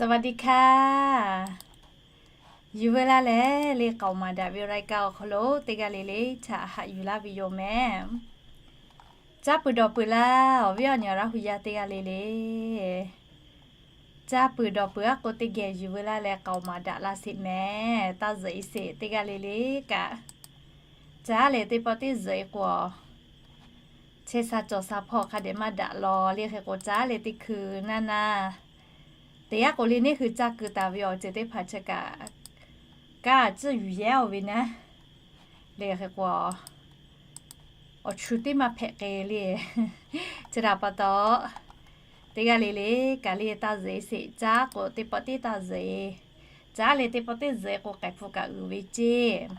สวัสดีค่ะ Yuˬ veu laˇ leh le k'aoˍ maˍ daꞈ ve รายการ awˬ hk'aw lo teˇ g'aˇ le le htaꞈ haꞈ yuˬ laˇ ve yoˬ mehˍ. Caˇ peuˬ dawˬ peuˬ laˇ, awˬ viˉ awˬ nyi Laˇ hu yaˇ teˇ g'aˇ le le. Caˇ peuˬ dawˬ peuˬ aˉ k'o teˇ geh yuˬ veu laˇ leh k'aoˍ maˍ daꞈ laˇ sheˍ mehˍ. Taˇ zuhꞈ e sheˍ teˇ g'aˇ le le kaꞈ. Caˇ leh teˇ pawˆ tiˉ zuhꞈ e k'o, chehˇ sha cawˬ sha hpawˇ hk'a dehꞈ maˇ daꞈ law le. Hk'e k'o caˇ leh teˇ hkui naˇ naˇ, teˇ yanˇ k'o le neˇ hui caˇ keu taˍ ve awˬ ceuˬ teˇ hpaˍ chi kaꞈ, kaˇ tcuhˇ yuˬ yehˇ-oˬ ve naˉ. Le hk'e k'o, awˬ chu teˇ maˇ hpehꞈ k'ai le. Chi htaꞈ pa taw, teˇ g'aˇ le le kaꞈ le taˇ zuhꞈ e sheˍ. Caˇ k'o teˇ pawˆ tiˉ taˇ zuhꞈ e. Caˇ leh teˇ pawˆ tiˉ zuhꞈ e k'o k'ai hpu kaꞈ uiˍ ve ceˇ.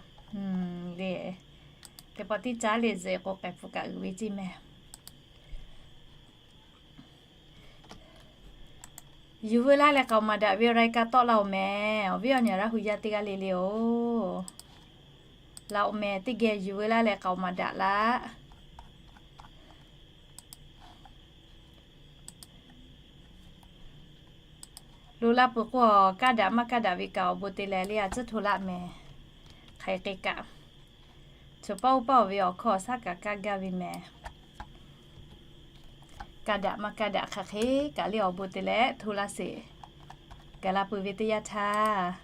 Le, teˇ pawˆ tiˉ caˇ leh zuhꞈ e k'o k'ai hpu kaꞈ uiˍ ve ceˇ mehˍ. Yuˬ veu laˇ leh k'aoˍ maˍ daꞈ ve รายการ tawˆ laˇ-oˬ mehˍ. Awˬ viˉ awˬ nyi Laˇ hu yaˇ teˇ g'aˇ le le-oˬ, laˇ-oˬ mehˍ. Teˇ geh yuˬ veu laˇ leh k'aoˍ maˍ daꞈ laˇ. Lo laˇ peuˬ k'o, kaˇ daꞈ maˇ kaˇ daꞈ ve kaꞈ awˬ bon te leh le a tcuhˇ hto laˇ mehˍ. Hk'aˬ hk'e kaꞈ, choˬ paˇ oˇ paˇ-oˬ ve awˬ hkawˇ shaˉ kaꞈ kaˇ gaˇ ve mehˍ. Kaˇ daꞈ maˇ kaˇ daꞈ hk'aˬ hk'e kaꞈ le awˬ bon te leh hto laˇ sheˍ. Gaˬ la peuˬ ve teˇ yanˇ htaˇ,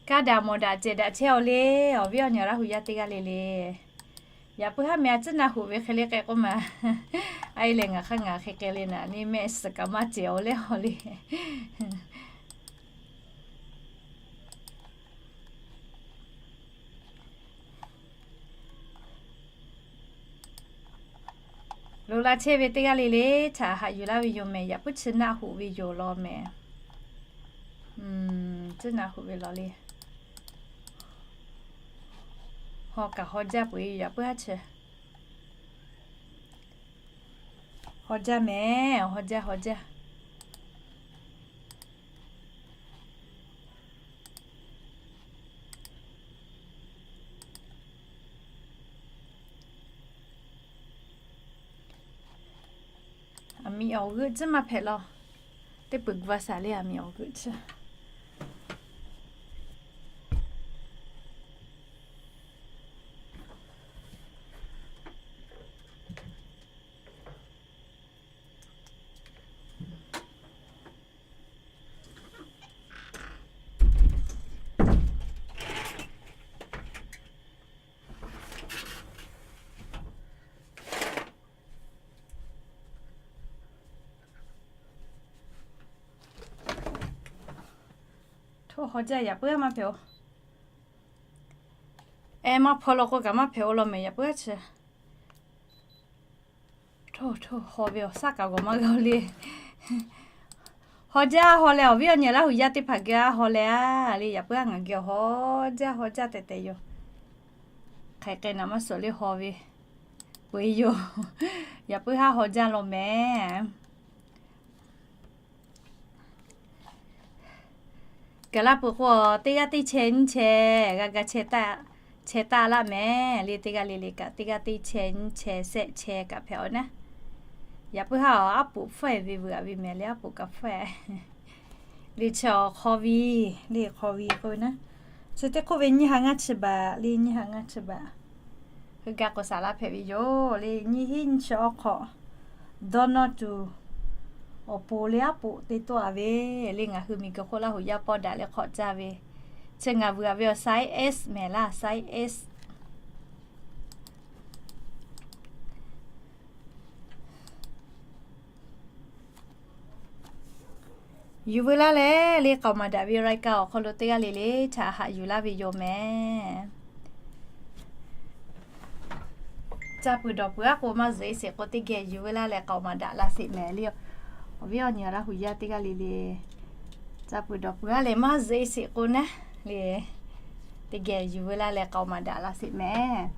kaˇ daꞈ mawˬ daꞈ cehˬ daꞈ chehˇ-oˬ le. Awˬ viˉ awˬ nyi Laˇ hu yaˇ teˇ g'aˇ le le, yaꞈ puiˉ haˉ meh a tcuhˉ naˆ hoꞈ ve hk'e le k'ai k'oˆ ma. A e lehˬ ngaˬ hk'aˇ ngaˬ hk'e k'ai le naˍ, neˇ mehˆ suhˍ kaꞈ maˇ cehˬ-oˬ le awˬ le. Lo la chehˇ ve teˇ g'aˇ le le htaꞈ haꞈ yuˬ laˇ ve yoˬ mehˍ. Yaꞈ puiˉ chi naˆ hoꞈ ve yoˬ law mehˍ. Tcuhˉ naˆ hoꞈ ve law le. Haw kaꞈ haw jaˇ peuˬ ve yaꞈ puiˉ haˉ chi. Haw jaˇ mehˍ, haw jaˇ haw jaˇ. Aˬ miˍ awˬ g'euˆ tcuhˉ maˇ hpehꞈ law. Teˇ peuˬ gu va shaˍ le aˬ miˍ awˬ g'euˆ tcuhˉ. Hto haw jaˇ yaꞈ puiˉ maˇ hpehꞈ-oˬ. Eˬ, maˇ hpaw law k'o kaꞈ maˇ hpehꞈ-oˬ law mehˍ yaꞈ puiˉ haˉ chi. Hto hto haw ve awˬ shaˉ kaꞈ g'awˬ maˇ g'a le. Haw jaˇ haw leh awˬ viˉ awˬ nyi Laˇ hu yaˇ teˇ hpaˍ geh a haw leh a le yaꞈ puiˉ haˉ ngaˬ geh haw jaˇ haw jaˇ tehꞈ tehꞈ yoˬ. Hk'aˬ hk'e naˍ maˇ suhˍ le haw ve peuˬ e yoˬ. Yaꞈ puiˉ haˉ haw jaˇ law mehˍ. Gaˬ la peuˬ k'o, teˇ g'aˇ teˇ chehˇ nyiˇ chehˇ g'a ga chehˇ taˆ laˇ mehˍ le. Teˇ g'aˇ le le kaꞈ teˇ g'aˇ teˇ chehˇ nyiˇ chehˇ shehˆ chehˇ kaꞈ hpehꞈ-oˬ naˉ. Yaꞈ puiˉ haˉ aˉ poꞈ hpfuhˆ-e ve vuiˬ a ve mehˍ le aˉ poꞈ kaꞈ hpfuhˆ-e. Le chi awˬ hk'aw vi, le hk'aw vi k'oˆ ve naˉ, chi teˇ hk'oˆ ve nyiˇ ha ngaˇ chi baˬ le nyiˇ ha ngaˇ chi baˬ. Hui ga k'o saˍ laˇ hpehꞈ ve yoˬ le. Nyiˇ hiˉ nyiˇ chi awˬ hk'aw dawˇ nawˇ tuˬ awˬ pon le aˉ poꞈ te tawˆ-a ve le. Ngaˬ hui miˬ guiˬ hk'oˆ Laˇ hu yaˇ pawˇ daꞈ leh hk'awꞈ caˇ ve. Chi ngaˬ vuiˬ a ve awˬ size S mehˍ laˇ, size S. Yuˬ veu laˇ leh le k'aoˍ maˍ daꞈ ve รายการ awˬ hk'aw lo teˇ g'aˇ le le htaꞈ haꞈ yuˬ laˇ ve yoˬ mehˍ. Caˇ peuˬ dawˬ peuˬ aˉ k'o maˇ zuhꞈ e sheˍ k'o teˇ geh yuˬ veu laˇ leh k'aoˍ maˍ daꞈ la sheˍ mehˍ le. Awˬ viˉ awˬ nyi Laˇ hu yaˇ teˇ g'aˇ le le, caˇ peuˬ dawˬ peuˬ aˉ leh maˇ zuhꞈ e sheˍ k'o naˉ le, teˇ geh yuˬ veu laˇ leh k'aoˍ maˍ daꞈ la sheˍ mehˍ.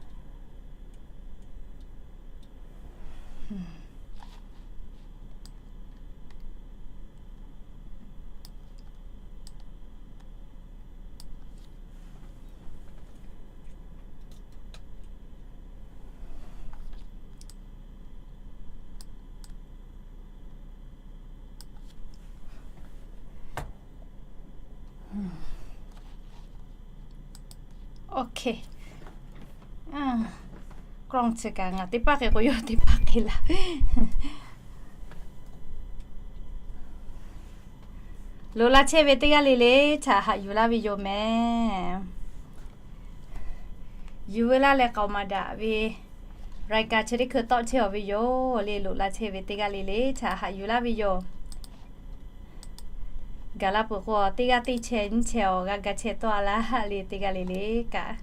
Ok. กล้อง chi kaꞈ ngaˬ teˇ paˆ hk'e k'o yawˇ teˇ paˆ hk'e laˇ. Loꞈ la chehˇ ve teˇ g'aˇ le le htaꞈ haꞈ yuˬ laˇ ve yoˬ mehˍ. Yuˬ veu laˇ leh k'aoˍ maˍ daꞈ ve รายการ chi teˇ hkui tawˆ chehˇ-aˬ ve yoˬ le. Loꞈ la chehˇ ve teˇ g'aˇ le le htaꞈ haꞈ yuˬ laˇ ve yoˬ. Gaˬ la peuˬ k'o teˇ g'aˇ teˇ chehˇ nyiˇ chehˇ awˬ g'a ga chehˇ tawˆ-a laˇ le teˇ g'aˇ le le kaꞈ.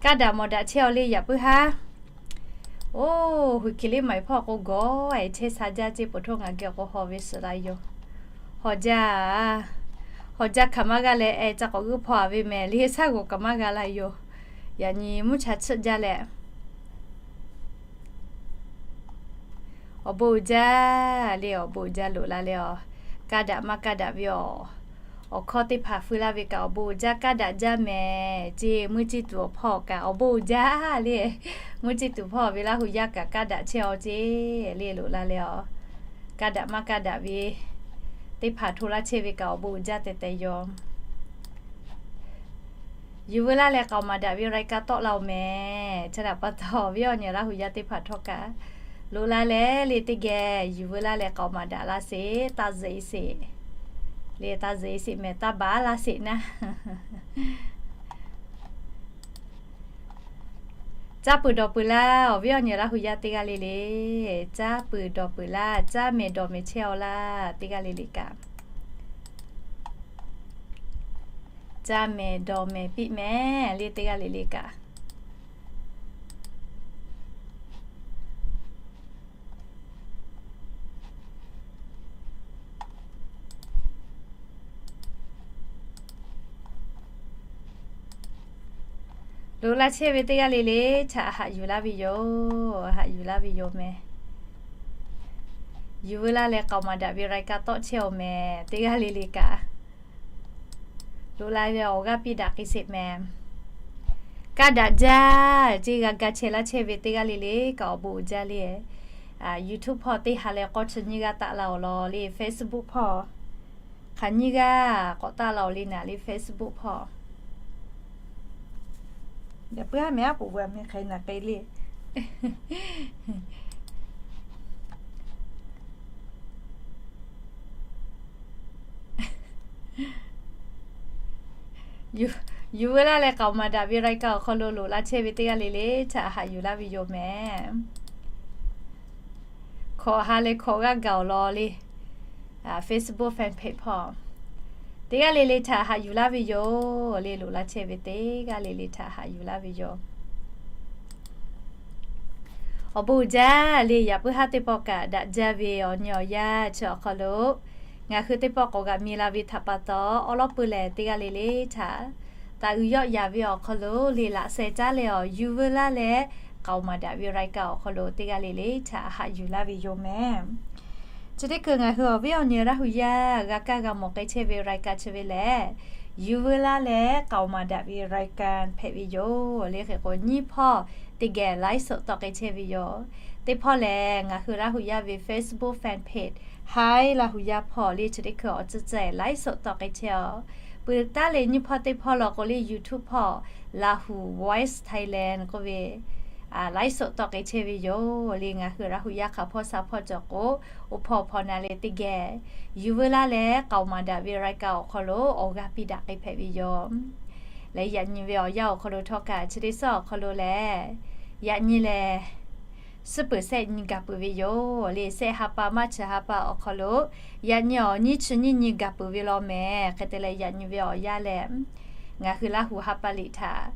Kaˇ daꞈ mawˬ daꞈ chehˇ-aw le yaꞈ puiˉ haˉ. Oˇ, hui hkiˬ liˇ maˍ-e hpawˇ k'o gawˬ-e chehˇ sha jaˇ ceˇ, peuˬ htoˇ ngaˬ geh k'o haw ve suhˍ la yoˬ. Haw jaˇ, haw jaˇ hk'aˬ maˇ g'a leh, eh, ca k'awꞈ g'euˆ hpaw-a ve mehˍ le, shaˉ g'awˬ kaꞈ maˇ g'a la yoˬ. Yaꞈ nyi mvuhˇ cha tsuhˆ jaˇ leh, awˬ bon uiˍ jaˇ le, awˬ bon uiˍ jaˇ. Loꞈ la leh awˬ, kaˇ daꞈ maˇ kaˇ daꞈ ve awˬ, awˬ hkawˇ teˇ hpaˍ feu laˇ ve kaꞈ awˬ bon uiˍ jaˇ. Kaˇ daꞈ jaˇ mehˍ ceˇ, meuˇ ciˇ tuˬ awˬ hpawˇ kaꞈ awˬ bon uiˍ jaˇ le. Meuˇ ciˇ tuˬ hpawˇ ve laˇ hui yaˇ kaꞈ kaˇ daꞈ chehˇ-aw ceˇ le. Loꞈ la leh awˬ, kaˇ daꞈ maˇ kaˇ daꞈ ve teˇ hpaˍ hto laˇ chehˇ ve kaꞈ awˬ bon uiˍ jaˇ tehꞈ tehꞈ yoˬ. Yuˬ veu laˇ leh k'aoˍ maˍ daꞈ ve รายการ tawˆ la-oˬ mehˍ. Chi htaꞈ pa taw awˬ viˉ awˬ nyi laˇ hui yaˇ teˇ hpaˍ htawˇ kaꞈ, loꞈ la leh le teˇ geh yuˬ veu laˇ leh k'aoˍ maˍ daꞈ laˇ sheˍ, taˇ zeꞈ sheˍ le, taˇ zeꞈ sheˍ mehˍ, taˇ baˬ laˇ sheˍ naˉ. Caˇ peuˬ dawˬ peuˬ laˇ, awˬ viˉ awˬ nyi laˇ hui yaˇ teˇ g'aˇ le le. Caˇ peuˬ dawˬ peuˬ laˇ, caˇ mehˍ dawˬ mehˍ chehˇ-aw laˇ teˇ g'aˇ le le kaꞈ. Caˇ mehˍ dawˬ mehˍ piˇ mehˍ le teˇ g'aˇ le le kaꞈ. Loꞈ la chehˇ ve teˇ g'aˇ le le htaꞈ haꞈ yuˬ laˇ ve yoˬ. Haꞈ yuˬ laˇ ve yoˬ mehˍ. Yuˬ veu laˇ leh k'aoˍ maˍ daꞈ ve รายการ tawˆ chehˇ-aˬ mehˍ teˇ g'aˇ le le kaꞈ. Loꞈ la ve awˬ g'aˇ piˇ daꞈ k'ai sheˍ mehˍ. Kaˇ daꞈ jaˇ ceˇ, g'a ga chehˇ laˇ chehˇ ve teˇ g'aˇ le le kaꞈ awˬ bon uiˍ jaˇ le. YouTube hpawˇ teˇ ha leh k'awˇ chi nyiˇ g'aˇ taˆ la-awˬ law le, Facebook hpawˇ hk'aˬ nyiˇ g'aˇ k'awꞈ taˆ la-awˬ le naˍ le, Facebook hpawˇ. Yaꞈ puiˉ haˉ mehˍ aˉ poꞈ g'a meh hk'e naˍ k'ai le. Yuˬ veu laˇ leh k'aoˍ maˍ daꞈ ve รายการ awˬ hk'aw lo loꞈ la chehˇ ve teˇ g'aˇ le le htaꞈ haꞈ yuˬ laˇ ve yoˬ mehˍ. Hkawꞈ ha leh hkawꞈ g'aˇ gaˬ-awˬ law le. Facebook fan page hpawˇ teˇ g'aˇ le le htaꞈ haꞈ yuˬ laˇ ve yoˬ le. Loꞈ la chehˇ ve teˇ g'aˇ le le htaꞈ haꞈ yuˬ laˇ ve yoˬ. Awˬ bon uiˍ jaˇ le. Yaꞈ puiˉ haˉ teˇ pawˆ kaꞈ daꞈ jaˇ ve awˬ nyi awˬ yanˇ chi awˬ hk'aw lo ngaˬ hui teˇ pawˆ k'awꞈ g'aꞈ mi la ve htaꞈ pa taw, awˉ lawˉ peuˬ lehˬ teˇ g'aˇ le le htaꞈ taˍ uiˍ yawˆ yaˍ ve awˬ hk'aw lo le laꞈ sheh caˉ leh awˬ yuˬ veu laˇ leh k'aoˍ maˍ daꞈ ve รายการ awˬ hk'aw lo teˇ g'aˇ le le htaꞈ haꞈ yuˬ laˇ ve yoˬ mehˍ. Chi teˇ hkui ngaˬ hui awˬ viˉ awˬ nyi laˇ hui yaˇ g'a kaˇ g'a mawˬ k'ai chehˇ ve รายการ chi ve lehˬ, yuˬ veu laˇ leh k'aoˍ maˍ daꞈ ve รายการ hpehꞈ ve yoˬ le. Hk'e k'o nyiˇ hpawˇ teˇ geh ไลฟ์สด tawˆ k'ai chehˇ ve yoˬ. Teˇ hpawˇ lehˬ ngaˬ hui laˇ hui yaˇ ve Facebook fan page Hi Laˇ hu Yaˇ hpawˇ le chi teˇ hkui awˬ tcuhˉ tcuhˉ ไลฟ์สด tawˆ k'ai chehˇ-aˬ. Peuˬ taˉ le nyiˇ hpawˇ teˇ hpawˇ law k'o le YouTube hpawˇ Laˇ hu Voice Thailand k'oˆ ve ไลฟ์สด tawˆ k'ai chehˇ ve yoˬ le. Ngaˬ hui laˇ hu yaˇ hk'a hpawˇ sha hpawˇ cawˬ k'o, oˇ hpawˇ hpawˇ na le teˇ geh yuˬ veu laˇ leh k'aoˍ maˍ daꞈ ve รายการ awˬ hk'aw lo awˬ g'aˇ piˇ daꞈ k'ai hpehꞈ ve yoˬ. Leh yaꞈ nyi ve awˬ yanˇ awˬ hk'aw lo htawˇ kaꞈ chi teˇ suhˉ awˬ hk'aw lo lehˬ, yaꞈ nyi lehˬ suhˉ peuˬ shehˆ nyi gaˬ peuˬ ve yoˬ le. Shehˆ ha pa March ha pa awˬ hk'aw lo yaꞈ nyi awˬ nyiˇ chi nyiˇ nyi gaˬ peuˬ ve law mehˍ. Hk'e te leh yaꞈ nyi ve awˬ yanˇ lehˬ, ngaˬ hui laˇ hu ha pa liꞈ htaꞈ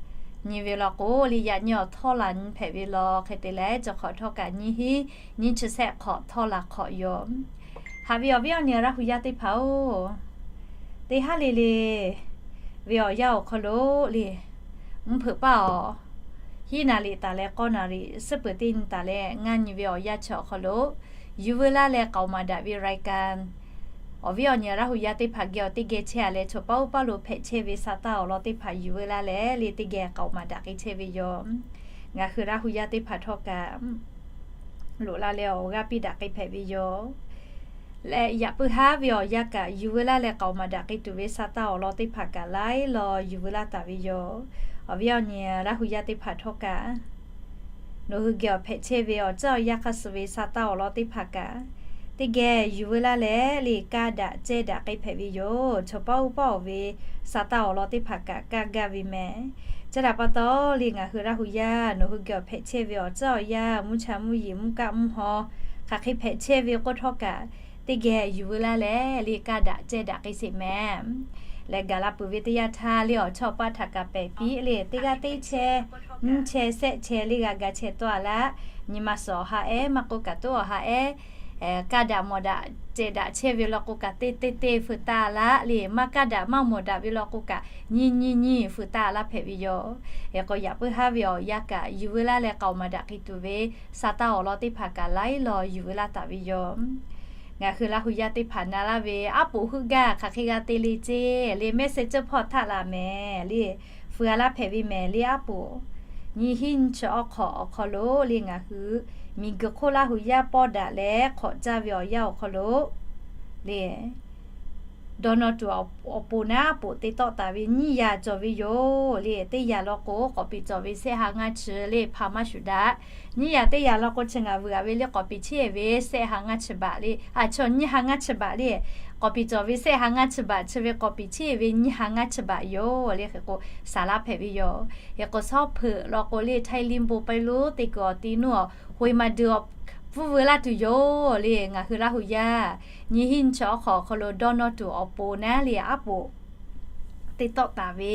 nyi ve law k'o le, yaꞈ nyi awˬ htawˇ laˬ nyi hpehꞈ ve law. Hk'e te leh cawˬ hk'awꞈ htawˇ kaꞈ nyiˇ hinˉ nyiˇ chi shehˆ hk'awꞈ htawˇ laˬ hk'awꞈ yoˬ. Haꞈ ve awˬ viˉ awˬ nyi laˇ hu yaˇ teˇ hpaˍ-oˬ, teˇ haˉ le le ve awˬ yanˇ awˬ hk'aw lo le, mvuhˇ hpeuꞈ paˇ awˬ hiˉ naˍ riˍ taˍ leh k'awˇ naˍ riˍ suhˉ peuˬ teˇ nyi taˍ leh ngaˇ nyi ve awˬ yanˇ chi awˬ hk'aw lo yuˬ veu laˇ leh k'aoˍ maˍ daꞈ ve รายการ awˬ viˉ awˬ nyi laˇ hu yaˇ teˇ hpaˍ geh awˬ teˇ geh chehˇ-a leh chaw paˉ uˉ paˇ lo hpehꞈ chehˇ ve sa taˇ awˬ lawn teˇ hpaˍ yuˬ veu laˇ leh le teˇ geh k'aoˍ maˍ daꞈ k'ai chehˇ ve yoˬ. Ngaˬ hui laˇ hu yaˇ teˇ hpaˍ htawˇ kaꞈ loꞈ la leh awˬ g'aˇ piˇ daꞈ k'ai hpehꞈ ve yoˬ. Leh yaꞈ puiˉ haˉ ve awˬ yanˇ kaꞈ yuˬ veu laˇ leh k'aoˍ maˍ daꞈ k'ai tuˬ ve Saˍtanˍ awˬ lawn teˇ hpaˍ kaꞈ laiˉ law yuˬ veu laˇ taˍ ve yoˬ. Awˬ viˉ awˬ nyi Laˇ hu yaˇ teˇ hpaˍ htawˇ kaꞈ, nawˬ hui geh awˬ hpehꞈ chehˇ ve awˬ ceuˬ awˬ yanˇ hk'aˇ suh ve Saˍtanˍ awˬ lawn teˇ hpaˍ kaꞈ, teˇ geh yuˬ veu laˇ leh le kaˇ daꞈ cehˇ daꞈ k'ai hpehꞈ ve yoˬ. Chaw paˉ uˉ paˉ oˬ ve Saˍtanˍ awˬ lawn teˇ hpaˍ kaꞈ kaˇ gaˇ ve mehˍ. Chi htaꞈ pa taw le ngaˬ hui Laˇ hu yaˇ nawˬ hui geh awˬ hpehꞈ chehˇ ve awˬ ceuˬ awˬ yanˇ, mvuhˇ cha mvuhˇ yeˬ, mvuhˇ kaˆ mvuhˇ haw, hk'aˬ hk'e hpehꞈ chehˇ ve k'oˆ htawˇ kaꞈ, teˇ geh yuˬ veu laˇ leh le kaˇ daꞈ cehˇ daꞈ k'ai sheˍ mehˍ. Leh gaˬ la peuˬ ve teˇ yanˇ htaˇ le awˬ chawˇ paˆ htaꞈ kaꞈ pehˍ piˇ le teˇ g'aˇ teˇ chehˇ, nyiˇ chehˇ, shehˆ chehˇ le g'a ga chehˇ tawˆ a laˇ. Nyi ma suhˍ awˬ ha ehˉ maˇ k'oˆ kaꞈ toˉ awˬ ha ehˉ kaˇ daꞈ mawˬ daꞈ cehˇ daꞈ chehˇ ve law k'o kaꞈ teˇ teˇ teˇ feu taˍ laˇ le. Maˇ kaˇ daꞈ maˇ mawˬ daꞈ ve law k'o kaꞈ nyi nyi nyi feu taˍ laˇ hpehꞈ ve yoˬ. Hk'e k'o yaꞈ puiˉ haˉ ve awˬ yanˇ kaꞈ yuˬ veu laˇ leh k'aoˍ maˍ daꞈ k'ai tuˬ ve Saˍtanˍ awˬ lawn teˇ hpaˍ kaꞈ laiˉ law yuˬ veu laˇ taˍ ve yoˬ. Ngaˬ hui Laˇ hu yaˇ teˇ hpaˍ na laˇ ve aˉ poꞈ heuˆ gaˇ hk'aˬ hk'e g'a te le ceˇ le mehˆ sehˍ ceuˇ hpawˇ htaˆ la mehˍ le, feu a laˇ hpehꞈ ve mehˍ le aˉ poꞈ. Nyiˇ hinˉ nyiˇ chi awˬ hk'awꞈ awˬ hk'aw lo le ngaˬ hui miˬguiˬ hk'oˆ Laˇ hu yaˇ pawˇ daꞈ leh hk'awꞈ caˇ ve awˬ yanˇ awˬ hk'aw lo le dawˇ nawˇ tuˬ awˬ pon naˉ poꞈ te tawˆ taˍ ve nyiˇ yaꞈ cawˬ ve yoˬ le. Teˇ yaꞈ law k'o k'awꞈ piˍ cawˬ ve shehˆ ha ngaˇ chi le hpa maˇ shuˍ daꞈ. Nyiˇ yaꞈ teˇ yaꞈ law k'o chi ngaˬ vuiˬ a ve le k'awꞈ piˍ chehˇ ve shehˆ ha ngaˇ chi baꞈ le, a chaw nyiˇ ha ngaˇ chi baꞈ le, k'awꞈ piˍ cawˬ ve shehˆ ha ngaˇ chi baꞈ chi ve k'awꞈ piˍ chehˇ ve nyiˇ ha ngaˇ chi baꞈ yoˬ le. Hk'e k'o saˍ laˇ hpehꞈ ve yoˬ. Hk'e k'o shawˉ hpeuꞈ law k'o le htaiˇ liˇ bon paiˇ lonˉ te kuiˬ awˬ ti nuˇ awˬ hk'oꞈ e ma dui pfuhˇ veu laˇ tuˬ yoˬ le. Ngaˬ hui Laˇ hu yaˇ nyiˇ hinˉ nyiˇ chi awˬ hk'awꞈ awˬ hk'aw lo dawˇ nawˇ tuˬ awˬ pon naˉ le aˉ poꞈ te tawˆ taˍ ve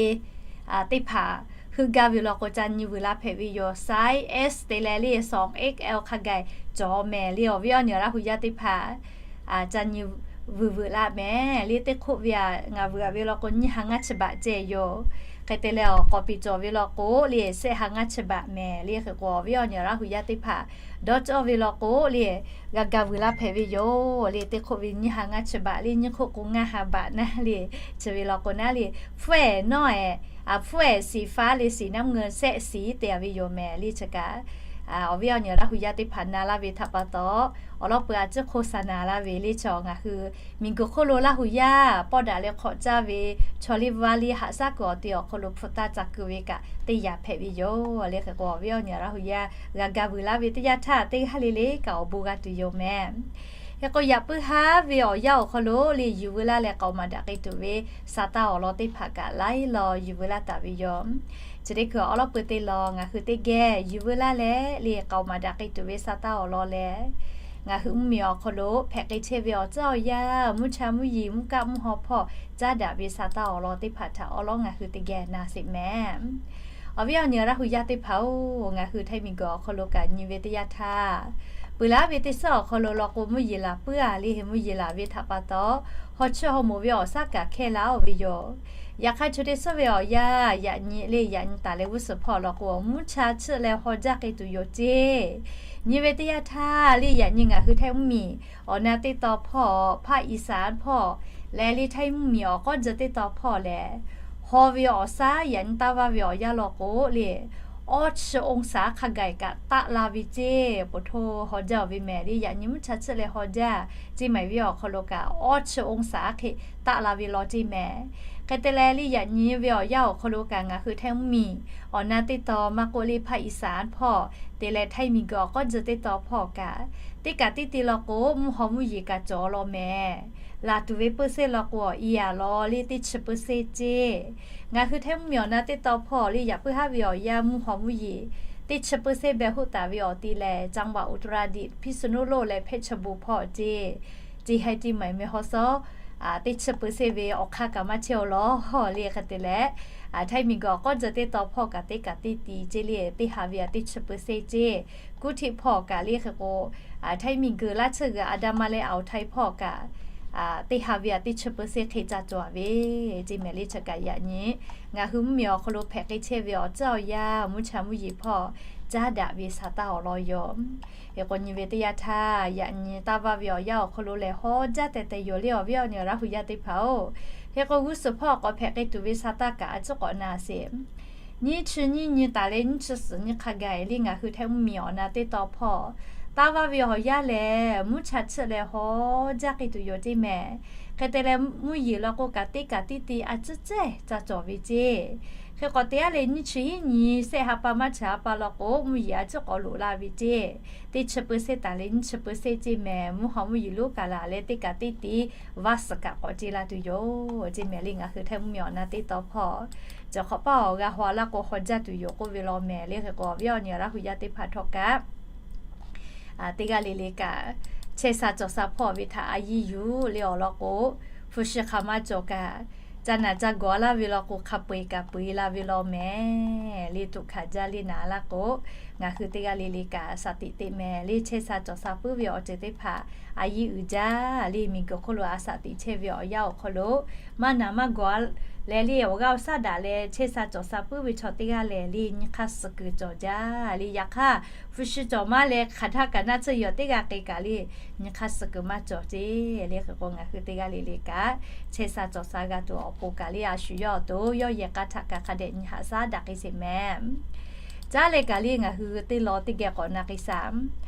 teˇ hpaˍ heuˆ gaˇ ve law k'o ca nyi vuiˬ la hpehꞈ ve yoˬ. Size S te leh le sawˍ X L hk'a gaˬ cawˬ mehˍ le. Awˬ viˉ awˬ nyi Laˇ hu yaˇ teˇ hpaˍ ca nyi vuiˬ vuiˬ la mehˍ le. Teˇ hk'oˆ ve a ngaˬ vuiˬ a ve law k'o nyiˇ ha ngaˇ chi baꞈ ceh yoˬ. Hk'e te leh awˬ k'awꞈ piˍ cawˬ ve law k'o le shehˆ ha ngaˇ chi baꞈ mehˍ le. Hk'e k'o awˬ viˉ awˬ nyi Laˇ hu yaˇ teˇ hpaˍ dawˇ cawˇ ve law k'o le g'a ga vuiˬ la hpehꞈ ve yoˬ le. Teˇ hk'oˆ ve nyiˇ ha ngaˇ chi baꞈ le, nyiˇ hk'oˆ k'o ngaˇ ha baꞈ naˉ le. Chi ve law k'o naˉ le hpfuhˇ-ehˍ nawˉ-ehˍ, hpfuhˇ-ehˍ siˍ faˉ le siˍ naˉ meuˇ shehˆ siˍ te a ve yoˬ mehˍ le. Chi kaꞈ awˬ viˉ awˬ nyi Laˇ hu yaˇ teˇ hpaˍ na laˇ ve htaꞈ pa taw awˬ lawn peu a ciˉ hk'oˆ saˍ naˍ laˇ ve le. Chi ngaˬ hui miˬguiˬ hk'oˆ lo Laˇ hu yaˇ pawˇ daꞈ leh hk'awꞈ caˇ ve chaw liˇ vaˇ liˇ haꞈ shaˉ kuiˬ awˬ ti awˬ hk'aw lo hpu taˇ ca keu ve kaꞈ teˇ yaꞈ hpehꞈ ve yoˬ le. Hk'e k'o awˬ viˉ awˬ nyi Laˇ hu yaˇ g'a ga vuiˬ laˇ ve teˇ yanˇ htaˇ teˇ g'aˇ le le kaꞈ awˬ bon g'a tuˬ yoˬ mehˍ. Hk'e k'o yaꞈ puiˉ haˉ ve awˬ yanˇ awˬ hk'aw lo le yuˬ veu laˇ leh k'aoˍ maˍ daꞈ k'ai tuˬ ve Saˍtanˍ awˬ lawn teˇ hpaˍ kaꞈ laiˉ law yuˬ veu laˇ taˍ ve yoˬ. Chi teˇ hkui awˬ lawn peu te law ngaˬ hui teˇ geh yuˬ veu laˇ leh le k'aoˍ maˍ daꞈ k'ai tuˬ ve Saˍtanˍ awˬ lawn leh ngaˬ hui mvuhˇmiˬ awˬ hk'aw lo hpehꞈ k'ai chehˇ ve awˬ ceuˬ awˬ yanˇ, mvuhˇ cha mvuhˇ yeˬ, mvuhˇ kaˆ mvuhˇ haw hpawˇ caˉ daꞈ ve Saˍtanˍ awˬ lawn teˇ hpaˍ htaꞈ awˬ lawn ngaˬ hui teˇ geh na sheˍ mehˍ. Awˬ viˉ awˬ nyi Laˇ hu yaˇ teˇ hpaˍ-oˬ, ngaˬ hui htaiˇ miˬguiˬ awˬ hk'aw lo kaꞈ nyi ve teˇ yanˇ htaˇ, peuˬ laˉ ve teˇ suhˉ awˬ hk'aw lo law k'o mvuhˇ yeˬ laˬ puiˉ a le. Mvuhˇ yeˬ laˬ ve htaꞈ pa taw, haw chiˇ haw moˍ ve awˬ shaˉ kaꞈ hkehˇ laˇ-oˬ ve yoˬ. Yaꞈ hk'aˇ chaw teˇ suhˉ ve awˬ yanˇ yaꞈ nyi le yaꞈ nyi taˍ leh g'uˇ suhˍ hpawˇ law k'o mvuhˇ cha chiˇ leh haw jaˇ k'ai tuˬ yoˬ ceˇ. Nyi ve teˇ yanˇ htaˇ le yaꞈ nyi ngaˬ hui htaiˇ mvuhˇmiˬ awˬ na teˇ taw hpawˇ, hpaˇ อีสาน hpawˇ leh le htaiˇ mvuhˇmiˬ awˬ k'awˉ jeu teˇ taw hpawˇ lehˬ, haw ve awˬ shaˉ yaꞈ nyi taˇ vaˇ ve awˬ yanˇ law k'o le awˇ chi องศา hk'a gaˬ kaꞈ taˆ la ve ceˇ. Poˬ htoˇ haw jaˇ-oˬ ve mehˍ le. Yaꞈ nyi mvuhˇ cha chiˇ leh haw jaˇ ceˇ mehˍ ve awˬ hk'aw lo kaꞈ awˇ chi องศา hk'e taˆ la ve law ceˇ mehˍ. Hk'e te leh le yaꞈ nyi ve awˬ yanˇ awˬ hk'aw lo kaꞈ ngaˬ hui htaiˇ mvuhˇmiˬ awˬ na teˇ taw maˇ k'oˆ le hpaˇ อีสาน hpawˇ te leh htaiˇ miˬguiˬ awˬ k'awˉ jeu teˇ taw hpawˇ kaꞈ teˇ kaꞈ teˇ te law k'o mvuhˇ haw mvuhˇ yeˬ kaꞈ cawˬ law mehˍ. Laˬ tuˬ ve เปอร์เซ็นต์ law k'o awˬ i a law le teˇ chi เปอร์เซ็นต์ ceˇ. Ngaˬ hui htaiˇ mvuhˇmiˬ awˬ na teˇ taw hpawˇ le yaꞈ puiˉ haˉ ve awˬ yanˇ mvuhˇ haw mvuhˇ yeˬ teˇ chi เปอร์เซ็นต์ beh hoˆ taˍ ve awˬ ti lehˬ จังหวัดอุตรดิตถ์ พิษณุโลก leh เพชรบูรณ์ hpawˇ ceˇ. Ceˇ haiˬ ceˇ maiˬ meh haw sawˉ teˇ chi เปอร์เซ็นต์ ve awˬ hk'aˇ kaꞈ maˇ chehˇ-oˬ law le. Hk'e te leh htaiˇ miˬguiˬ awˬ k'awˉ jeu teˇ taw hpawˇ kaꞈ teˇ kaꞈ teˇ ti ceˇ le teˇ ha ve a teˇ chi เปอร์เซ็นต์ ceˇ. Kuˇ htiˆ hpawˇ kaꞈ le hk'e k'o htaiˇ miˬguiˬ laˇ tsuhˇ g'uiˬ อันดามัน leh อ่าวไทย hpawˇ kaꞈ teˇ ha ve a teˇ chi เปอร์เซ็นต์ hk'e ca cawˬ a ve ceˇ mehˍ le. Chi kaꞈ yaꞈ nyi ngaˬ hui mvuhˇmiˬ awˬ hk'aw lo hpehꞈ k'ai chehˇ ve awˬ ceuˬ awˬ yanˇ mvuhˇ cha mvuhˇ yeˬ hpawˇ caˉ daꞈ ve Saˍtanˍ awˬ lawn yoˬ. Hk'e k'o nyi ve teˇ yanˇ htaˇ yaꞈ nyi taˇ vaˇ ve awˬ yanˇ awˬ hk'aw lo lehˬ haw jaˇ teh teh yoˬ le awˬ viˉ awˬ nyi Laˇ hu yaˇ teˇ hpaˍ-oˬ. Hk'e k'o g'uˇ suhˍ hpawˇ k'awꞈ hpehꞈ k'ai tuˬ ve Saˍtanˍ kaꞈ a ciˉ k'awꞈ na sheˍ. Nyiˇ chi nyiˇ nyi taˍ leh nyiˇ chi suhˍ nyi hk'a gaˬ le ngaˬ hui htaiˇ mvuhˇmiˬ awˬ na teˇ taw hpawˇ Taˇ vaˇ ve awˬ yanˇ lehˬ, mvuhˇ cha chiˆ leh haw jaˇ k'ai tuˬ yoˬ ceˇ mehˍ. Hk'e te leh, mvuhˇ yeˬ law k'o kaꞈ teˇ kaꞈ teˇ te a ciˉ cehˇ ca cawˬ ve ceˇ. Hk'e k'awꞈ te-a leh, nyiˇ chi hiˉ nyi sehˆ ha pa maˇ chi ha pa law k'o, mvuhˇ yeˬ a ciˉ k'awꞈ loꞈ la ve ceˇ. Teˇ chi peu seˇ taˍ leh nyiˇ chi peu seˇ ceˇ mehˍ. Mvuhˇ haw mvuhˇ yeˬ lonˉ kaꞈ laˬ leh teˇ kaꞈ teˇ te vaˇ suhˍ kaꞈ k'awꞈ te la tuˬ yoˬ ceˇ mehˍ le. Ngaˬ hui Htaiˇ mvuhˇmiˬ awˬ na teˇ tawn hpawˇ, cawˬ hk'awꞈ paˇ awˬ g'a haw laˇ k'o haw jaˇ tuˬ yoˬ k'oˆ ve law mehˍ le. Hk'e k'o, awˬ viˉ awˬ nyi Laˇ hu yaˇ teˇ hpaˍ htawˇ kaꞈ, teˇ g'aˇ le le kaꞈ, chehˇ sha cawˬ sha hpawˇ ve htaꞈ a yiˇ yuˬ le awˬ lawn k'o, hpu shi hk'aˬ ma cawˬ kaꞈ, ca naˬ ca gawˬ laˇ ve law k'o, hk'a peu-eˬ kaꞈ peu-eˬ la ve law mehˍ le. Tuꞈ hkanˍ jaˇ le naˍ laˇ k'o, ngaˬ hui teˇ g'aˇ le le kaꞈ shaˍ tiꞈ teꞈ mehˍ le. Chehˇ sha cawˬ sha puiˉ ve awˬ ceuˬ teˇ hpaˍ a yiˇ uiˍ jaˇ le. Miˬguiˬ hk'oˆ lo a shaˍ tiꞈ chehˇ ve awˬ yanˇ awˬ hk'aw lo, maˇ naˬ maˇ gawˬ leh le awˬ g'aˇ awˬ shaˉ daꞈ leh chehˇ sha cawˬ sha puiˉ ve chaw teˇ g'aˇ lehˬ le, nyi hk'aˇ suh kuiˬ cawˬ jaˇ le. Yaꞈ hk'aˇ, hpu shi cawˬ maˇ leh hk'aˬ htaˇ kaꞈ naˆ tsuhˇ yawˬ teˇ g'aˇ k'ai kaꞈ le, nyi hk'aˇ suh kuiˬ maˇ cawˬ ceˇ le. Hk'e k'o, ngaˬ hui teˇ g'aˇ le le kaꞈ chehˇ sha cawˬ sha g'a tuˬ awˬ pon kaꞈ le, a shu yawˇ awˬ to yawˇ yehˬ k'a htaꞈ kaꞈ hk'a dehꞈ nyi haꞈ shaˉ daꞈ k'ai sheˍ mehˍ. Caˉ leh kaꞈ le ngaˬ hui teˇ law teˇ geh k'awꞈ na k'ai shaˍ.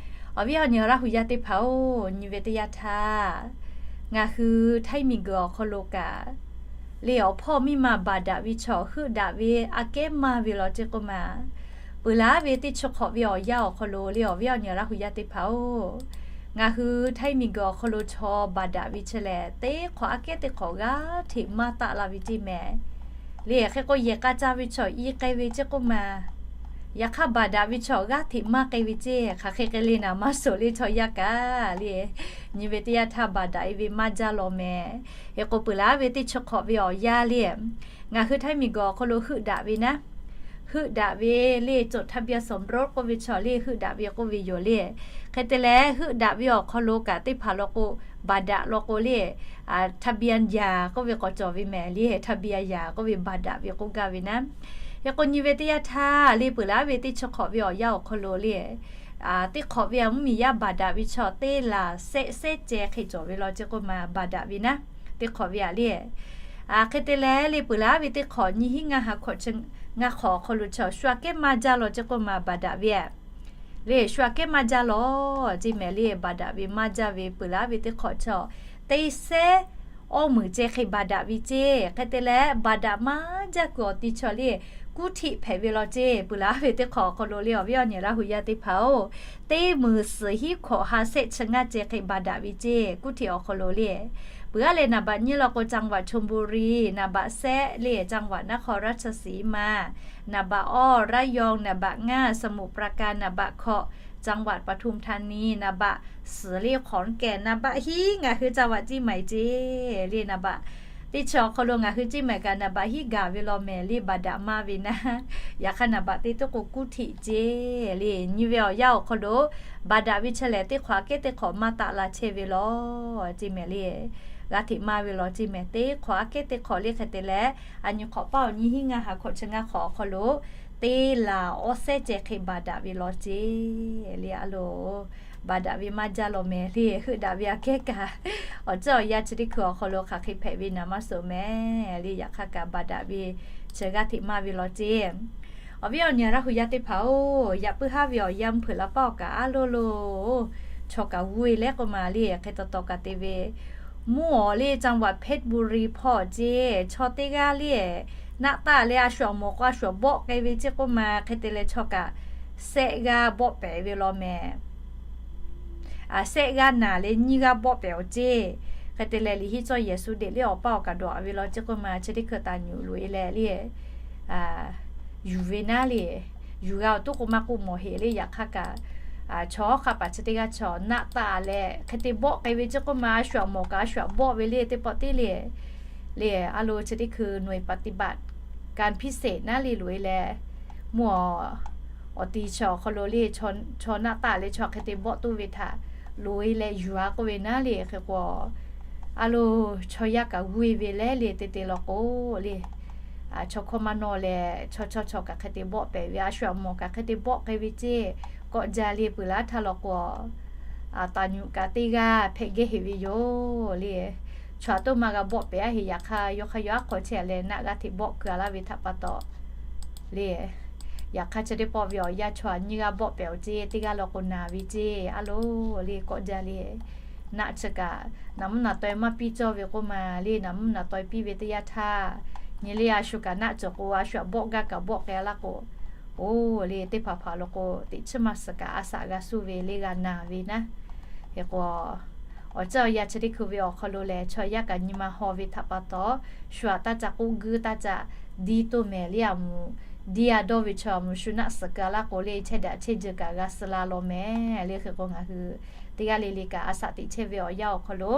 Awˬ viˉ awˬ nyi Laˇ hu yaˇ teˇ hpaˍ-oˬ, nyi ve teˇ yanˇ htaˇ, ngaˬ hui Htaiˇ miˬguiˬ awˬ hk'aw lo kaꞈ le awˬ hpawˇ miˇ ma baˬ daꞈ ve chaw heuˆ daꞈ ve aꞈ kehˉ maˇ ve law ceˇ k'oˆ ma, peuˬ laˉ ve teˇ chi hk'awꞈ ve awˬ yanˇ awˬ hk'aw lo le awˬ viˉ awˬ nyi Laˇ hu yaˇ teˇ hpaˍ-oˬ, ngaˬ hui Htaiˇ miˬguiˬ awˬ hk'aw lo chaw baˬ daꞈ ve chi lehˬ, teˇ hk'awꞈ aꞈ kehˉ teˇ hk'awꞈ g'aˇ hteꞈ maˇ taˆ la ve ceˇ mehˍ. Le hk'e k'o, yehˬ k'a ca ve chaw i k'ai ve ceˇ k'oˆ ma, yaꞈ hk'aˇ baˬ daꞈ ve chaw g'aˇ hteꞈ maˇ k'ai ve ceˇ. Hk'aˬ hk'e k'ai le naˍ maˇ suhˍ le chaw yaˇ kaꞈ le, nyi ve teˇ yanˇ htaˇ baˬ daꞈ e ve maˇ jaˇ law mehˍ. Hk'e k'o, peuˬ laˉ ve teˇ chi hk'awꞈ ve awˬ yanˇ le, ngaˬ hui Htaiˇ miˬguiˬ awˬ hk'aw lo heuˆ daꞈ ve naˉ, heuˆ daꞈ ve le จดทะเบียนสมรส k'oˆ ve chaw le heuˆ daꞈ ve k'oˆ ve yoˬ le. Hk'e te leh, heuˆ daꞈ ve awˬ hk'aw lo kaꞈ teˇ hpaˍ law k'o, baˬ daꞈ law k'o le, ทะเบียนหย่า k'oˆ ve k'awꞈ cawˬ ve mehˍ le. ทะเบียนหย่า k'oˆ ve baˬ daꞈ ve k'oˆ gaˇ ve naˉ. Hk'e k'o, nyi ve teˇ yanˇ htaˇ le peuˬ laˉ ve teˇ chi hk'awꞈ ve awˬ yanˇ awˬ hk'aw lo le, teˇ hk'awꞈ ve aꞈ mvuhˇmiˬ yaˇ baˬ daꞈ ve chaw teˇ laˬ sehˆ sehˉ ceh hk'e cawˬ ve law ceˇ k'oˆ ma, baˬ daꞈ ve naˉ, teˇ hk'awꞈ ve aꞈ le. Hk'e te leh le peuˬ laˉ ve teˇ hk'awꞈ nyiˇ hinˉ ngaˇ ha hk'awꞈ chi ngaˇ hk'awꞈ awˬ hk'aw lo chaw shu aꞈ kehˉ maˇ jaˇ law ceˇ k'oˆ ma, baˬ daꞈ ve le shu aꞈ kehˉ maˇ jaˇ law ceˇ mehˍ le. Baˬ daꞈ ve maˇ jaˇ ve peuˬ laˉ ve teˇ hk'awꞈ chaw teˇ sehˉ awˇ meunˍ ceh hk'e baˬ daꞈ ve ceˇ. Hk'e te leh, baˬ daꞈ maˇ jaˇ kuiˬ awˬ ti chaw le กรุงเทพ hpehꞈ ve law ceˇ. Peuˬ laˉ ve teˇ hk'awꞈ awˬ hk'aw lo le awˬ viˉ awˬ nyi Laˇ hu yaˇ teˇ hpaˍ-oˬ, teˇ meunˍ suhˍ hinˉ hkawꞈ ha sehˆ chi ngaˇ ceh hk'e baˬ daꞈ ve ceˇ กรุงเทพ awˬ hk'aw lo le. Peuˬ aˉ leh naˍ baꞈ nyiˇ law k'o, จังหวัดชลบุรี, naˍ baꞈ sehˆ le จังหวัดนครราชสีมา, naˍ baꞈ awˇ ระยอง, naˍ baꞈ ngaˇ สมุทรปราการ, naˍ baꞈ hkawꞈ จังหวัดปทุมธานี, naˍ baꞈ suhˍ le ขอนแก่น, naˍ baꞈ hiˉ ngaˬ hui จังหวัดเชียงใหม่ ceˇ le. Naˍ baꞈ teˇ chi awˬ hk'aw lo ngaˬ hui เชียงใหม่ kaꞈ naˍ baꞈ hiˉ gaˬ ve law mehˍ le. Baˬ daꞈ maˇ ve naˉ, yaꞈ hk'aˇ naˍ baꞈ teˇ tuˉ k'o กรุงเทพ ceˇ le. Nyi ve awˬ yanˇ awˬ hk'aw lo baˬ daꞈ ve chi lehˬ, teˇ hk'awꞈ aꞈ kehˉ teˇ hk'awꞈ maˇ taˆ la chehˇ ve law ceˇ mehˍ le. G'aˇ hteꞈ maˇ ve law ceˇ mehˍ. Teˇ hk'awꞈ aꞈ kehˉ teˇ hk'awꞈ le hk'e te leh, a nyi hk'awꞈ paˇ awˬ nyiˇ hinˉ ngaˇ ha hk'awꞈ chi ngaˇ hk'awꞈ awˬ hk'aw lo teˇ laˬ awˇ sehˉ ceh hk'e baˬ daꞈ ve law ceˇ le. A loˬ, baˬ daꞈ ve maˇ jaˇ law mehˍ le. Heuˆ daꞈ ve aꞈ kehˉ kaꞈ, awˬ ceuˬ awˬ yanˇ chi teˇ hkui awˬ hk'aw lo hk'aˬ hk'e hpehꞈ ve naˍ maˇ suhˍ mehˍ le. Yaꞈ hk'aˇ kaꞈ baˬ daꞈ ve chi g'aˇ hteꞈ maˇ ve law ceˇ. Awˬ viˉ awˬ nyi Laˇ hu yaˇ teˇ hpaˍ-oˬ, yaꞈ puiˉ haˉ ve awˬ yanˇ mvuhˇ hpeuꞈ la paˇ awˬ kaꞈ a loˬ loˬ, chaw kaꞈ g'uˇ e leh k'oˆ ma le. Hk'e taw taw kaꞈ te ve, mvuhˇ awˬ le จังหวัดเพชรบุรี hpawˇ ceˇ, chaw teˇ g'aˇ le naˆ taˆ leh a shu aꞈ mawˬ k'o a shu aꞈ bawˆ k'ai ve ceˇ k'oˆ ma. Hk'e te leh chaw kaꞈ sehˆ g'aˇ bawˆ pehˍ ve law mehˍ. Sehˆ g'aˇ naˬ leh nyiˇ g'aˇ bawˆ pehˍ awˬ ceˇ. Hk'e te leh, liꞈ henˇ cawˇ yehˬ shu deꞈ le awˬ paˇ awˬ kaꞈ dawˬ a ve law ceˇ k'oˆ ma. Chi teˇ hkui taˍ nyuꞈ loꞈ e leh le yuˬ ve naˉ le, yuˬ g'a awˬ toˉ k'o maˇ k'oˆ mawˬ heˍ le. Yaꞈ hk'aˇ kaꞈ, chaw hk'a paˍ chi teˇ g'aˇ chaw naˆ taˆ leh hk'e te bawˆ k'ai ve ceˇ k'oˆ ma. A shu aꞈ mawˬ kaꞈ a shu aꞈ bawˆ ve le teˇ pawˆ teˇ le le. A loˬ, chi teˇ hkui หน่วยปฏิบัติการพิเศษ naˉ le loꞈ e leh, mvuhˇ awˬ ti chi awˬ hk'aw lo le chaw naˆ taˆ leh chaw hk'e te bawˆ toˇ ve htaꞈ loꞈ e leh yuˬ a k'oˆ ve naˉ le. Hk'e k'o, a loˬ, chaw yaˇ kaꞈ g'uˇ e ve leh le te te law k'o le, chaw hkawˇ maˇ nawˇ leh chaw chaw chaw kaꞈ hk'e te bawˆ pehˍ ve, a shu aꞈ mawˬ kaꞈ hk'e te bawˆ k'ai ve ceˇ. Kawˆ jaˇ le peuˬ laˉ htaˇ law k'o, taˍ nyuꞈ kaꞈ teˇ g'aˇ hpehꞈ gehˇ heˍ ve yoˬ le. Chaw aꞈ toˉ maˇ g'a bawˆ pehˍ a heˍ. Yaꞈ hk'aˇ, yawˇ hk'aˇ yawˇ aˉ hk'aw chehˇ a leh naˆ g'aˇ hteꞈ bawˆ keu a laˇ ve htaꞈ pa taw le Yaꞈ hk'aˇ chi teˇ pawˆ ve awˬ yanˇ chaw htaꞈ nyiˇ g'aˇ bawˆ pehꞈ-oˬ ceˇ, teˇ g'aˇ law k'o naˬ ve ceˇ. A loˬ le, kawˆ jaˇ le. Naˆ chi kaꞈ naˍ mvuhˇ naˍ taweh maˇ piˇ cawˇ ve k'oˆ ma le, naˍ mvuhˇ naˍ taweh piˇ ve teˇ yanˇ htaˇ, nyi le a shu kaꞈ naˆ cawˬ k'o, a shu htaꞈ bawˆ gaˇ kaꞈ bawˆ k'ai laˇ k'o, oˬ le, teˇ hpaˍ hpaˍ law k'o teꞈ chiˉ maˇ suhˍ kaꞈ a shaꞈ g'a suˇ ve le g'a naˬ ve naˉ. Hk'e k'o, awˬ ceuˬ awˬ yanˇ chi teˇ hkui ve awˬ hk'aw lo lehˬ, chaw yaˇ kaꞈ nyi ma haw ve htaꞈ pa taw, shu htaꞈ taˇ ca k'oˆ guiˇ taˇ ca diˇ toˇ mehˍ le a mvuhˬ, diˇ a dawˇ ve chaw a mvuhˬ shu naˆ suhˍ kaꞈ laˇ k'o le, chehˇ daꞈ chehˇ jeh kaꞈ g'a suh la law mehˍ le. Hk'e k'o ngaˬ hui teˇ g'aˇ le le kaꞈ a shaꞈ teꞈ chehˇ ve awˬ yanˇ awˬ hk'aw lo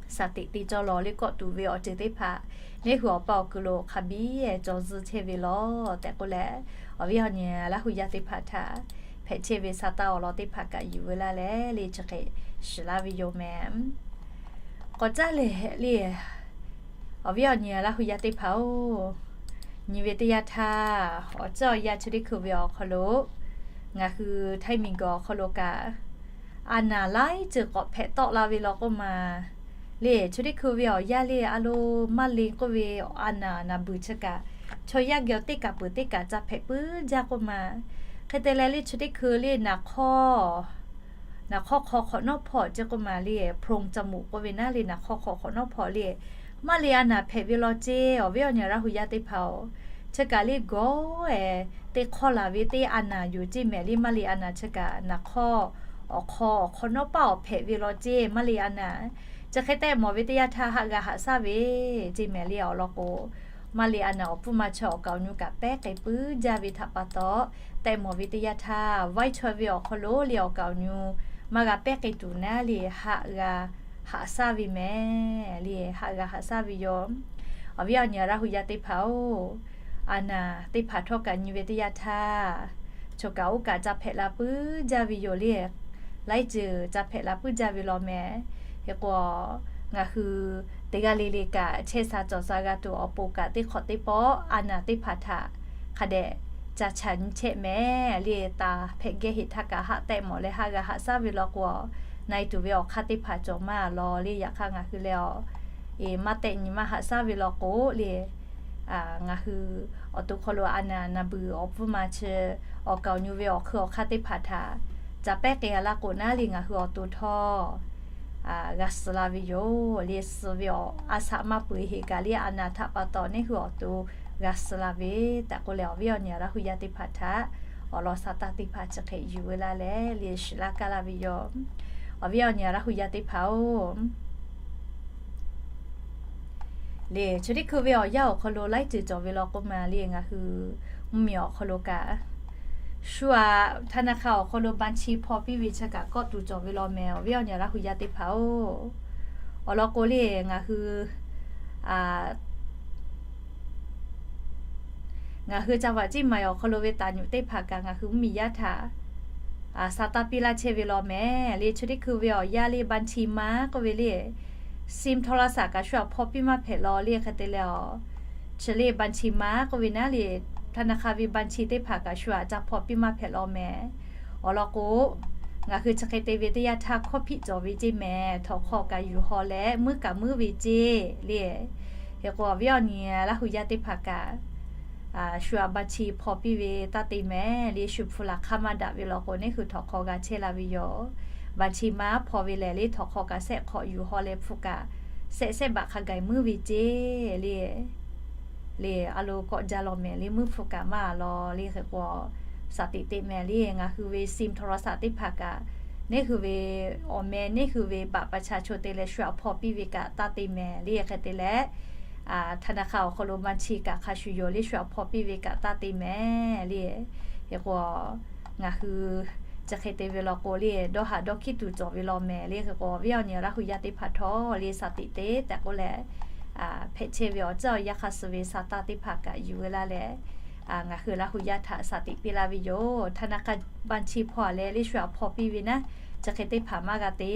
shaˍ tiꞈ te cawˇ law le kawˆ tuˬ ve awˬ ceuˬ teˇ hpaˍ, neˇ hui awˬ pa awˬ kuiˬ lo hk'a biˇ cawˬ zuhˇ chehˇ ve law tehꞈ k'oˆ leh, awˬ viˉ awˬ nyi Laˇ hu yaˇ teˇ hpaˍ htaꞈ hpehꞈ chehˇ ve sa taˇ awˬ lawn teˇ hpaˍ kaꞈ yuˬ veu laˇ leh le chi hk'e shiˍ laˇ ve yoˬ mehˍ. K'awꞈ caˉ lehˬ le, awˬ viˉ awˬ nyi Laˇ hu yaˇ teˇ hpaˍ-oˬ, nyi ve teˇ yanˇ htaˇ, awˬ ceuˬ awˬ yanˇ chi teˇ hkui ve awˬ hk'aw lo ngaˬ hui Htaiˇ miˬguiˬ awˬ hk'aw lo kaꞈ a naˍ laiˉ ceuˬ k'awꞈ hpehꞈ tawˆ la ve law k'oˆ ma le, chi teˇ hkui ve awˬ yanˇ le a lo maˇ le k'oˆ ve a naˍ naˍ buiˬ chi kaꞈ, chaw yaˇ geh teˇ kaˬ peuˬ teˇ kaˬ ca hpehꞈ puiˉ jaˇ k'oˆ ma. Hk'e te leh le chi teˇ hkui le naˍ hk'awˇ naˍ hk'awˇ hk'aw hk'awꞈ nawˉ hpawˇ ceˇ k'oˆ ma le, โพรงจมูก k'oˆ ve naˉ le naˍ hk'awˇ hk'aw hk'awꞈ nawˉ hpawˇ le, maˇ le a naˍ hpehꞈ ve law ceˇ. Awˬ viˉ awˬ nyi Laˇ hu yaˇ teˇ hpaˍ-oˬ, chi kaꞈ le gawˇ e teˇ hk'awˇ laˬ ve teˇ a naˍ yoˬ ceˇ mehˍ le. Maˇ le a naˍ chi kaꞈ naˍ hk'awˇ awˬ hk'aw awˬ hk'aw nawˉ paˆ awˬ hpehꞈ ve law ceˇ, maˇ le a naˍ. Chi hk'e tehꞈ mawˬ ve teˇ yanˇ htaˇ haˆ g'a haꞈ shaˉ ve ceˇ mehˍ le. Awˬ lawn k'o, maˇ le a naˍ awˬ pfuhˇ ma chi awˬ kaˍ awˬ nyu kaꞈ pehˉ k'ai puiˉ jaˇ ve htaꞈ pa taw, tehꞈ mawˬ ve teˇ yanˇ htaˇ vaiˇ chaweh ve awˬ hk'aw lo le awˬ kaˍ awˬ nyu maˇ g'a pehˉ k'ai tuˬ naˉ le haˆ g'a haꞈ shaˉ ve mehˍ le, haˆ g'a haꞈ shaˉ ve yoˬ. Awˬ viˉ awˬ nyi Laˇ hu yaˇ teˇ hpaˍ-oˬ, a naˍ teˇ hpaˍ htawˇ kaꞈ nyi ve teˇ yanˇ htaˇ, choˬ kaꞈ oˇ kaꞈ ca hpehꞈ la puiˉ jaˇ ve yoˬ le. Laiˉ ceuˬ ca hpehꞈ la puiˉ jaˇ ve law mehˍ. Hk'e k'o, ngaˬ hui teˇ g'aˇ le le kaꞈ chehˇ sha cawˬ sha g'a tuˬ awˬ pon kaꞈ teˇ hk'awꞈ teˇ pawˆ a naˍ teˇ hpaˍ htaꞈ hk'a dehꞈ ca chaꞈ nyi chehˇ mehˍ le. Taˍ hpehꞈ geh heˆ htaˇ kaꞈ haˆ tehꞈ mawˬ leh haˆ g'a haꞈ shaˉ ve law k'o, na e tuˬ ve awˬ hk'aˇ teˇ hpaˍ cawˬ maˇ law le. Yaꞈ hk'aˇ ngaˬ hui leh awˬ e maˇ tehꞈ nyi maˇ haꞈ shaˉ ve law k'o le, ngaˬ hui awˬ to hk'aw lo a naˍ naˍ buiˬ awˬ pfuhˇ ma chi awˬ kaˍ awˬ nyu ve awˬ hk'eun awˬ hk'aˇ teˇ hpaˍ htaꞈ ca pehˉ k'ai g'a laˇ k'o naˉ le ngaˬ hui awˬ to htawˇ g'a suh la ve yoˬ le. Suh ve awˬ a shaꞈ maˇ peuˬ heˆ kaꞈ le a naˍ htaꞈ pa taw neˇ hui awˬ to g'a suh la ve tehꞈ k'oˆ leh awˬ viˉ awˬ nyi Laˇ hu yaˇ teˇ hpaˍ htaꞈ awˬ lawn sa taˇ teˇ hpaˍ chi hk'e yuˬ veu laˇ leh le shiˍ laˇ kaˇ laˇ ve yoˬ. Awˬ viˉ awˬ nyi Laˇ hu yaˇ teˇ hpaˍ-oˬ, le chi teˇ hkui ve awˬ yanˇ awˬ hk'aw lo laiˉ ceuˬ cawˬ ve law k'oˆ ma le ngaˬ hui mvuhˇmiˬ awˬ hk'aw lo kaꞈ shu aꞈ ธนาคาร awˬ hk'aw lo บัญชี hpaw piˇ ve chi kaꞈ kawˆ tuˬ cawˬ ve law mehˍ. Awˬ viˉ awˬ nyi Laˇ hu yaˇ teˇ hpaˍ-oˬ, awˬ lawn k'o le ngaˬ hui ngaˬ hui จังหวัดเชียงใหม่ awˬ hk'aw lo ve taˍ nyuꞈ teˇ hpaˍ kaꞈ ngaˬ hui mvuhˇmiˬ yaˇ htaꞈ sa taˇ piˇ laˇ chehˇ ve law mehˍ le. Chi teˇ hkui ve awˬ yanˇ le บัญชีม้า k'oˆ ve le, sim โทรศัพท์ kaꞈ shu aꞈ hpaw piˇ maˇ hpehꞈ law le. Hk'e te leh awˬ chi le บัญชีม้า k'oˆ ve naˉ le ธนาคาร ve บัญชี teˇ hpaˍ kaꞈ shu aꞈ ca hpaw piˇ maˇ hpehꞈ law mehˍ. Awˬ lawn k'o, ngaˬ hui chi hk'e te ve teˇ yanˇ htaˇ ข้อผิด cawˬ ve ceˇ mehˍ. Htawnˍ hk'aw kaꞈ yuˬ haw leh muiˉ kaꞈ muiˉ ve ceˇ le. Hk'e k'o awˬ viˉ awˬ nyi Laˇ hu yaˇ teˇ hpaˍ kaꞈ shu aꞈ บัญชี hpaw piˇ ve taˇ te mehˍ le. Shu hpu laˬ hk'aˇ maˇ daꞈ ve law k'o neˇ hui htawnˍ hk'aw g'a chehˇ la ve yoˬ. บัญชีม้า hpaw ve lehˬ le htawnˍ hk'aw kaꞈ shehˆ hk'awꞈ yuˬ haw leh hpu kaꞈ shehˆ shehˆ baꞈ hk'a gaˬ muiˉ ve ceˇ le. Le a lo kawˆ jaˇ law mehˍ le, muiˉ hpu kaꞈ maˇ law le. Hk'e k'o, shaˍ tiꞈ te mehˍ le. Ngaˬ hui ve ซิม โทรศัพท์ teˇ hpaˍ kaꞈ neˇ hui ve awˬ meh neˇ hui ve บัตรประชาชน te leh shu aꞈ hpaw piˇ ve kaꞈ taˇ te mehˍ le. Hk'e te leh ธนาคาร awˬ hk'aw lo บัญชี kaꞈ hk'a shuˍ yoˬ le, shu aꞈ hpaw piˇ ve kaꞈ taˇ te mehˍ le. Hk'e k'o, ngaˬ hui chi hk'e te ve law k'o le dawˇ haꞈ dawˇ hkiˉ tuˬ cawˬ ve law mehˍ le. Hk'e k'o awˬ viˉ awˬ nyi Laˇ hu yaˇ teˇ hpaˍ htawˇ le shaˍ tiꞈ te tehꞈ k'oˆ leh, hpehꞈ chehˇ ve awˬ ceuˬ awˬ yanˇ hk'a suh ve sa taˇ teˇ hpaˍ kaꞈ yuˬ veu laˇ leh, ngaˬ hui Laˇ hu yaˇ htaꞈ shaˍ tiꞈ piˇ laˇ ve yoˬ. ธนาคาร บัญชี hpaw leh le shu aꞈ hpaw piˇ ve naˉ, chi hk'e teˇ hpaˍ maˇ g'a te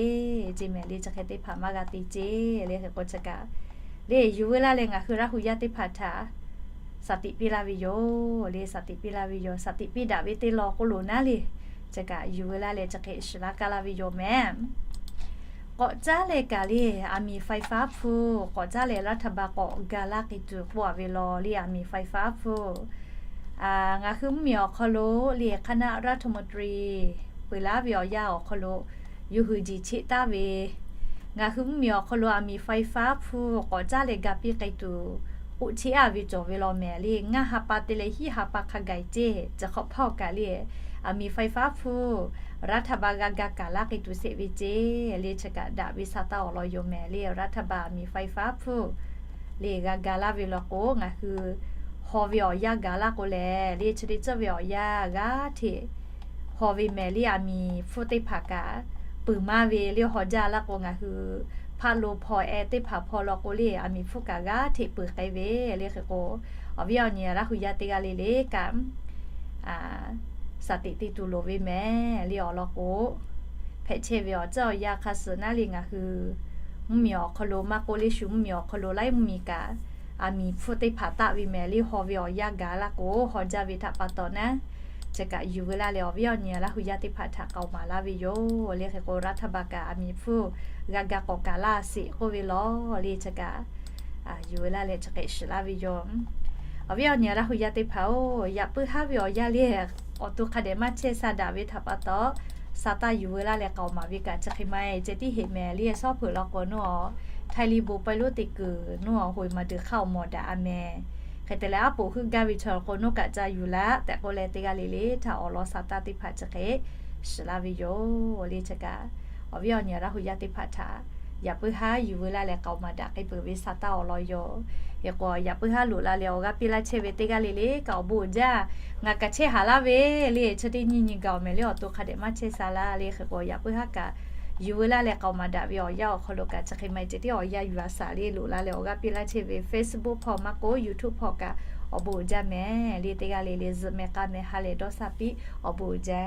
ceˇ mehˍ le, chi hk'e teˇ hpaˍ maˇ g'a te ceˇ le. Hk'e k'o chi kaꞈ le yuˬ veu laˇ leh ngaˬ hui Laˇ hu yaˇ teˇ hpaˍ htaꞈ shaˍ tiꞈ piˇ laˇ ve yoˬ le, shaˍ tiꞈ piˇ laˇ ve yoˬ. Shaˍ tiꞈ piˇ daꞈ ve teˇ law k'oˆ lo naˉ le, chi kaꞈ yuˬ veu laˇ leh chi hk'e shiˍ laˇ kaˇ laˇ ve yoˬ mehˍ. K'awꞈ caˉ leh kaꞈ le, aˬ miˍ ไฟฟ้า hpu k'awꞈ caˉ leh รัฐบาล k'awꞈ ga laˇ k'ai tuˬ k'oˆ a ve law le, aˬ miˍ ไฟฟ้า hpu Ngaˬ hui mvuhˇmiˬ awˬ hk'aw lo le คณะรัฐมนตรี peuˬ laˇ ve awˬ yanˇ awˬ hk'aw lo yuˬ hui jiˬ cheˆ taˍ ve, ngaˬ hui mvuhˇmiˬ awˬ hk'aw lo aˬ miˍ ไฟฟ้า hpu k'awꞈ caˇ leh ga piˇ k'ai tuˬ k'oˆ cheˆ a ve cawˬ ve law mehˍ le. Ngaˇ ha pa te leh hiˉ ha pa hk'a gaˬ ceˇ, chi hk'awꞈ hpawˇ kaꞈ le aˬ miˍ ไฟฟ้า hpu รัฐบาล g'a ga kaꞈ laˇ k'ai tuˬ sheˆ ve ceˇ le. Chi kaꞈ daꞈ ve sa taˇ awˬ lawn yoˬ mehˍ le. รัฐบาล aˬ miˍ ไฟฟ้า hpu le g'a ga laˇ ve law k'o, ngaˬ hui haw ve awˬ yanˇ gaˬ laˇ k'o lehˬ le, chi teˇ ceuˬ ve awˬ yanˇ g'aˇ hteꞈ haw ve mehˍ le. Aˬ miˍ hpu teˇ hpaˍ kaꞈ peuˬ maˇ ve le haw jaˇ laˇ k'o, ngaˬ hui hpaˆ lo hpaw eh teˇ hpaˍ hpaw law k'o le, aˬ miˍ hpu kaꞈ g'aˇ hteꞈ peuˬ k'ai ve le. Hk'e k'o, awˬ viˉ awˬ nyi Laˇ hu yaˇ teˇ g'aˇ le le kaꞈ, shaˍ teꞈ te tuˬ loˍ ve mehˍ le awˬ lawn k'o, hpehꞈ chehˇ ve awˬ ceuˬ awˬ yanˇ hk'a suh naˉ le ngaˬ hui mvuhˇmiˬ awˬ hk'aw lo maˇ k'oˆ le, shu mvuhˇmiˬ awˬ hk'aw lo laiˉ mvuhˇmiˬ kaꞈ, aˬ miˍ hpu teˇ hpaˍ taˆ ve mehˍ le haw ve awˬ yanˇ gaˬ laˇ k'o, haw jaˇ ve htaꞈ pa taw naˉ, chi kaꞈ yuˬ veu laˇ leh awˬ viˉ awˬ nyi Laˇ hu yaˇ teˇ hpaˍ htaꞈ k'aoˍ maˍ laˇ ve yoˬ le. Hk'e k'o, รัฐบาล kaꞈ aˬ miˍ hpu g'a ga k'awꞈ kaꞈ laˇ sheˍ k'oˆ ve law le. Chi kaꞈ yuˬ veu laˇ leh chi hk'e shiˍ laˇ ve yoˬ. Awˬ viˉ awˬ nyi Laˇ hu yaˇ teˇ hpaˍ-oˬ, yaꞈ puiˉ haˉ ve awˬ yanˇ le awˬ to hk'a dehꞈ maˇ chehˇ sha daꞈ ve htaꞈ pa taw, sa taˇ yuˬ veu laˇ leh k'aoˍ maˍ ve kaꞈ chi hk'e maˇ heˆ. Ceh tiˉ heˆ mehˍ le, shawˉ hpeuꞈ law k'o nawˬ aˬ Htaiˇ liˇ bon paiˇ lonˉ te kuiˬ nawˬ aˬ hoꞈ maˍ deuˬ hk'aˇ awˬ mawˬ daꞈ a mehˍ. Hk'e te leh aˉ poꞈ heuˆ gaˇ ve chaw k'o nawˬ kaꞈ ca yuˬ laˇ tehꞈ k'oˆ leh, teˇ g'aˇ le le htaꞈ awˬ lawn sa taˇ teˇ hpaˍ chi hk'e shiˍ laˇ ve yoˬ le. Chi kaꞈ awˬ viˉ awˬ nyi Laˇ hu yaˇ teˇ hpaˍ htaꞈ yaꞈ puiˉ haˉ yuˬ veu laˇ leh k'aoˍ maˍ daꞈ k'ai peuˬ ve sa taˇ awˬ lawn yoˬ. Hk'e k'o, yaꞈ puiˉ haˉ loꞈ la leh awˬ g'aˇ piˇ laˇ chehˇ ve teˇ g'aˇ le le kaꞈ awˬ bon uiˍ jaˇ. Ngaˬ kaꞈ chehˇ haˍ laˇ ve le, chi teˇ nyi nyi gaˬ awˬ mehˍ le awˬ to hk'a dehꞈ maˇ chehˇ sha laˇ le. Hk'e k'o, yaꞈ puiˉ haˉ kaꞈ yuˬ veu laˇ leh k'aoˍ maˍ daꞈ ve awˬ yanˇ awˬ hk'aw lo kaꞈ chi hk'e maˇ heˆ. Ceh tiˉ awˬ yanˇ yuˬ a shaˍ le loꞈ la leh awˬ g'aˇ piˇ laˇ chehˇ ve Facebook hpawˇ maˇ k'oˆ YouTube hpawˇ kaꞈ awˬ bon uiˍ jaˇ mehˍ le. Teˇ g'aˇ le le zuhꞈ mehˍ k'a mehˍ ha lehˬ dawˇ sha piˇ, awˬ bon uiˍ jaˇ.